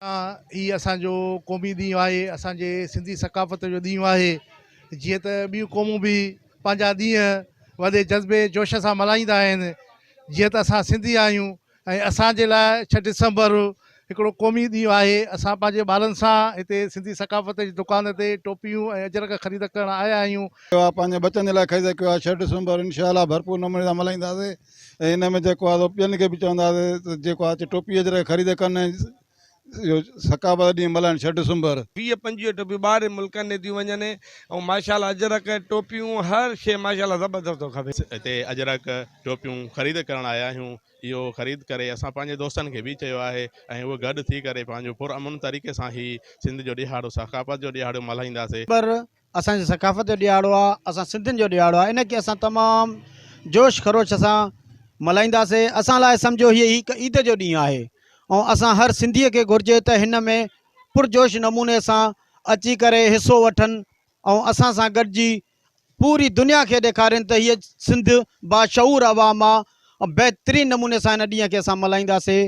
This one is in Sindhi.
هي اسان جو قومي ڏينهن آهي، اسان جي سنڌي ثقافت جو ڏينهن آهي. جيئن ته ٻيون قومون به پنهنجا ڏينهن وڏي جذبي جوش سان ملهائيندا آهن، جيئن ته اسان سنڌي آهيون ۽ اسان جي لاء ڇهه ڊسمبر هڪڙو قومي ڏينهن آهي. اسان پنهنجي ٻارن سان هتي سنڌي ثقافت جي دڪان تي ٽوپيون ۽ اجرڪ خريد ڪرڻ آيا آهيون. ڪيو آهي پنهنجي ٻچن جي لاء خريد ڪيو آهي ڇهه ڊسمبر انشاء الله ڀرپور نموني سان ملهائينداسين ۽ ان ۾ جيڪو آهي سو ٻين کي به چونداسين ته جيڪو آهي ٽوپي اجرڪ خريد ڪن ۽ اهو ثقافت ڏينهن ملهائڻ ڇهه ڊسمبر. 20 25 ٽوپيون ٻاهرين ملڪن ڏي ٿيون وڃن ۽ ماشاءالله اجرڪ ٽوپيون هر شيء ماشاءالله زبردست ٿو کپي. هتي اجرڪ ٽوپيون خريد ڪرڻ آيا آهيون اهو خريد ڪري اسان پنهنجي دوستن کي به چيو آهي ۽ اهي گڏ ٿي ڪري پنهنجو پر امن طريقي سان هي سنڌ جو ڏهاڙو ثقافت جو ڏهاڙو ملهائينداسي. پر اسان جي ثقافت جو ڏهاڙو آ، اسان سنڌين جو ڏهاڙو آ، ان کي اسان تمام جوش خروش سان ملهائينداسين. اسان لاء سمجهو هيء هڪ عيد جو ڏينهن آهي ۽ اسان هر سنڌيء کي گهرجي ته هن ۾ پرجوش نموني سان اچي ڪري حصو وٺن ۽ اسان سان گڏجي پوري دنيا کي ڏيکارين ته هيء سنڌ باشعور عوام آ ۽ بهترين نموني سان هن ڏينهن کي اسان ملهائينداسين.